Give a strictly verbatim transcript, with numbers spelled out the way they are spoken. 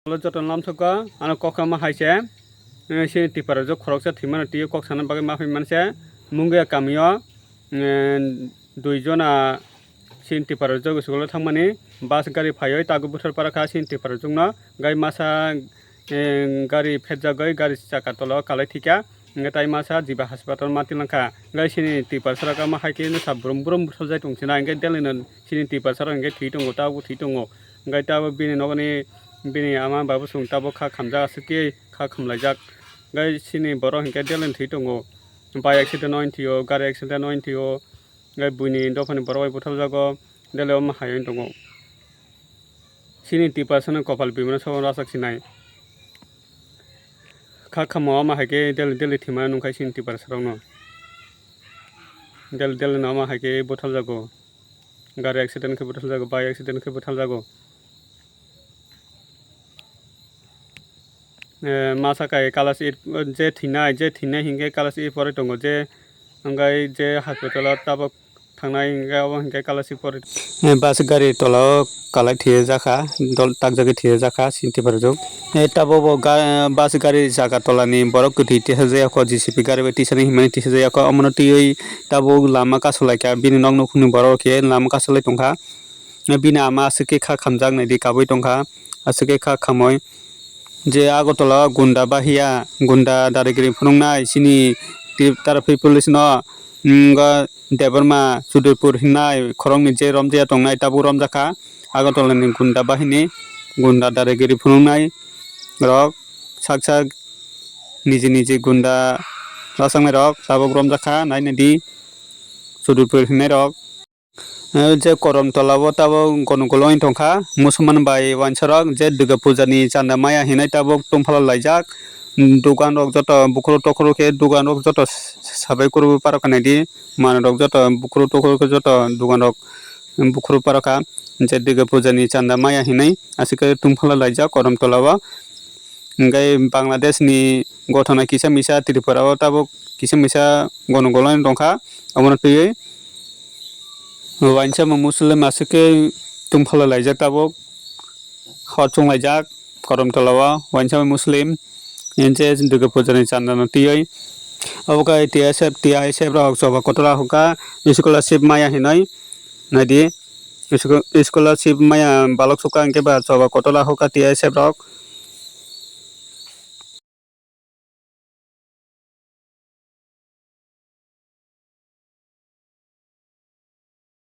Joto lamsokgo, ano kok kama hai se, eh, chini tipra rok khoroksa thwimano twiwi kok sana bagwi ma phai manse, Mungia kamio, eh, dui jona chini tipra rok school o thangmani, bus gari phaiwi tago buthar para kha chini tipra rokno, gai masa, eh, gari phejagwi gari chaka tola o kalai thika, hingke tai masa jiba hospital ma tilangkha, hingke chini tipra sara kama hai khe no sa brum brum bwsajak tong china, hingke delino chini tipra sara hingke thwi tongo, tabuk thwi tongo, hingke tabuk bini nokni bini ama babu chwng tabuk kha khamjak aswk khe kha khamlaijak, hingke chini borok hingke delino thwi tongo, bike accident o thwio, gari accident o thwio, hingke buini dophani borok bai butharjago, dele omo hai wng tongo. Chini tipra sano kopal bimano sobo rachak sinai. Kha khamo ama hai khe dele dele thwima nung khai chini tipra sarokno. Dele dele no ama hai khe butharjago. Gari accident khe butharjago, bike accident khe butharjago. Eh, masa kai class eight, je thinai, je thinai hinkhe class eight pore tongo, je hingkai je hospital o tabuk thangnai hingke obo hingke kala si pori. Eh, bus gari tola o kalai thwijakha, dol takjagwi thwijakha, sinti barjak. Eh, tabuk bo ga-, bus gari jaga tola ni borok kwthwi tisajak ya kho, J C B gari bai tisani hinmani tisajak ya kho, omono twiwi tabuk lama kasulaikha, bini nok nukhungni borok khe lama kasulai tongkha. Eh, bini ama aswk khe kha khamjak naidi kabui tongkha, aswk khe kha khamui. Je Agartala o gunda bahiya, gunda darigiri phunuknai chini Tripura Police no, mm, go Debbarma Chudurpur hinai khoroknwi je romjaya tongnai tabuk romjakha. Agartala ni gunda bahini gunda darigiri phunuknai rok sak sak niji niji gunda rwchapnai rok tabuk romjakha, nainadi Chudurpur hinai rok. Eh, je Karamtola o tabuk gonokol wngwi tongkha, musulman bai wansarok je Durga puja ni chanda maya hinwi tabuk tungphla laijak. Dugan rok joto bukhuk tokhuk khe dugan rok joto sabai kwrwi parok kha naidi, manwi rok joto bukhuk tokhuk khe joto dugan rok bukhuk parok kha, je Durga puja ni chanda maya hinwi aswk khe tungphla laijak Karamtola o. Hingke Bangladesh ni gothona kisa misa Tripura o tabuk kisa misa gonokol wngwi tongkha, omono twiwi. Wainsa bo Muslim aswk khe tungphla laijak tabuk, hor chwng laijak Karamtola o, wainsa bo Muslim, hingke Durga puja ni chanda no twiwi. Obo khe T S F, T I S F rok choba kotor ahokha, scholarship maya hinwi, naidi, scho-, scholarship maya balok sukha hingke ba choba kotor ahokha T I S F rok,